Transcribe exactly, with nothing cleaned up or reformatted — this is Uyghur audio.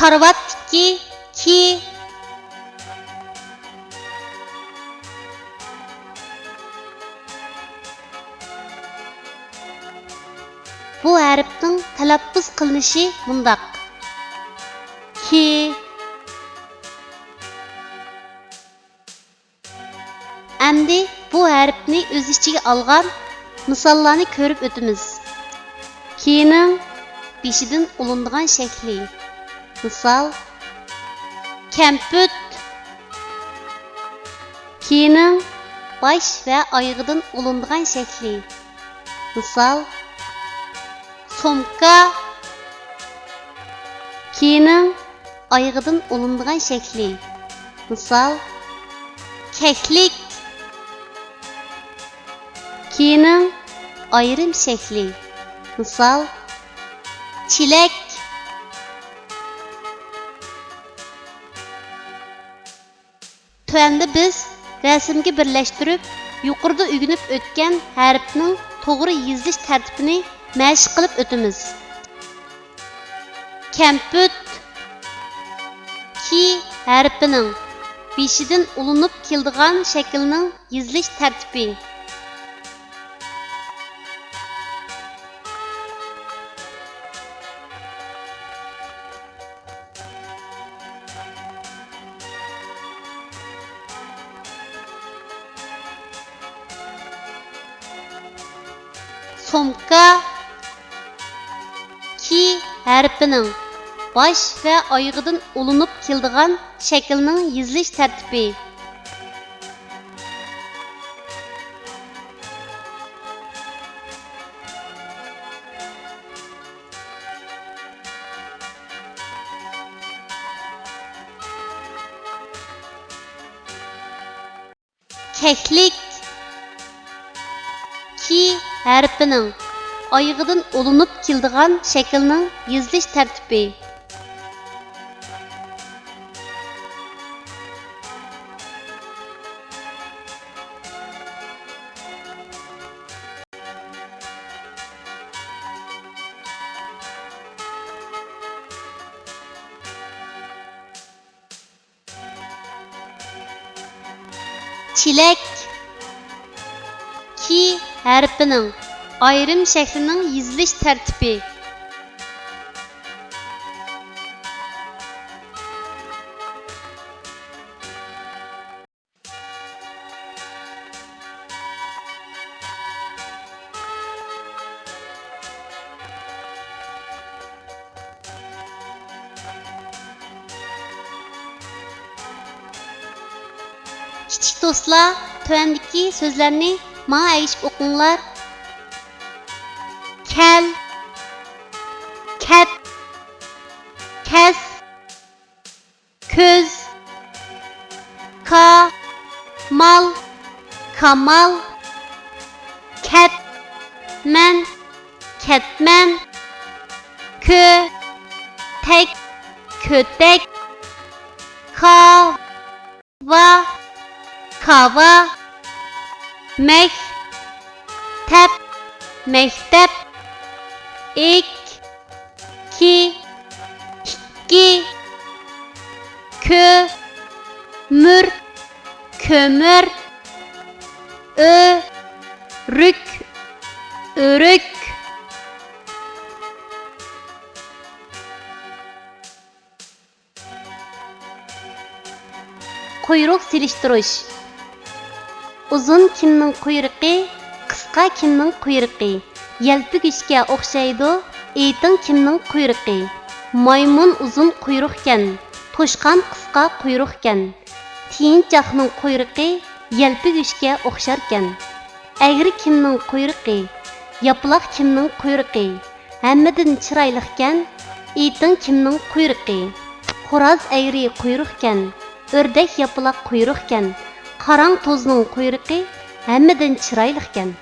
كارىۋاتتىكى كى. بۇ ھەرپنىڭ تەلەپپۇز قىلىنىشى مۇنداق: كى. ئەمدى بۇ ھەرپنى ئۆز ئىچىگە ئالغان مىساللارنى كۆرۈپ ئۆتىمىز. كىنىڭ بېشىدىن ئۇلىنىدىغان شەكلى. مىسال، كەمپۈت. كىنىڭ باش ۋە ئايىغىدىن ئۇلىنىدىغان شەكلى. مىسال، سومكا. كىنىڭ ئايىغىدىن ئۇلىنىدىغان شەكلى. مىسال، كەكلىك. كىنىڭ ئايرىم شەكلى. مىسال، چېلەك. تۆۋەندە بىز رەسىمگە بىرلەشتۈرۈپ، يۇقىرىدا ئۆگىنىپ ئۆتكەن ھەرپنىڭ توغرا يېزىلىش تەرتىپىنى مەشىق قىلىپ ئۆتىمىز. كەمپۈت. كى ھەرپىنىڭ بېشىدىن ئۇلىنىپ كېلىدىغان شەكىلنىڭ يېزىلىش تەرتىپى. سومكا. كى ھەرپىنىڭ باش ۋە ئايىغىدىن ئۇلىنىپ كېلىدىغان شەكىلنىڭ يېزىلىش تەرتىپى. كەكلىك. كى ھەرپىنىڭ ئايىغىدىن ئۇلىنىپ كېلىدىغان شەكىلنىڭ يېزىلىش تەرتىپى. چېلەك. كى ھەرپىنىڭ ئايرىم شەكلىنىڭ يېزىلىش تەرتىپى. كىچىك دوستلار، تۆۋەندىكى سۆزلەرنى ماڭا ئەگىشىپ ئوقۇڭلار. كەل، كەت، كەس، كۆز، كامال، كامال، كەتمەن، كەتمەن، كۆتەك، كۆتەك، كاۋا، كاۋا، مەكتەپ، مەكتەپ، ئىك كى، ئىككى، كۆمۈر، كۆمۈر، ئۆرۈك، ئۆرۈك. قۇيرۇق سېلىشتۇرۇش. ئۇزۇن كىمنىڭ قۇيرۇقى، قىسقا كىمنىڭ قۇيرۇقى؟ يەلپۈگۈچكە ئوخشايدۇ، ئېيتىڭ كىمنىڭ قۇيرۇقى؟ مايمۇن ئۇزۇن قۇيرۇقكەن، توشقان قىسقا قۇيرۇقكەن. تىيىنچاقنىڭ قۇيرۇقى يەلپۈگۈچكە ئوخشاركەن. ئەگرى كىمنىڭ قۇيرۇقى؟ ياپىلاق كىمنىڭ قۇيرۇقى؟ ھەممىدىن چىرايلىقكەن، ئېيتىڭ كىمنىڭ قۇيرۇقى؟ خوراز ئەگرى قۇيرۇقكەن، ئۆردەك ياپىلاق قۇيرۇقكەن، قاراڭ توزنىڭ قۇيرۇقى ھەممىدىن چىرايلىقكەن.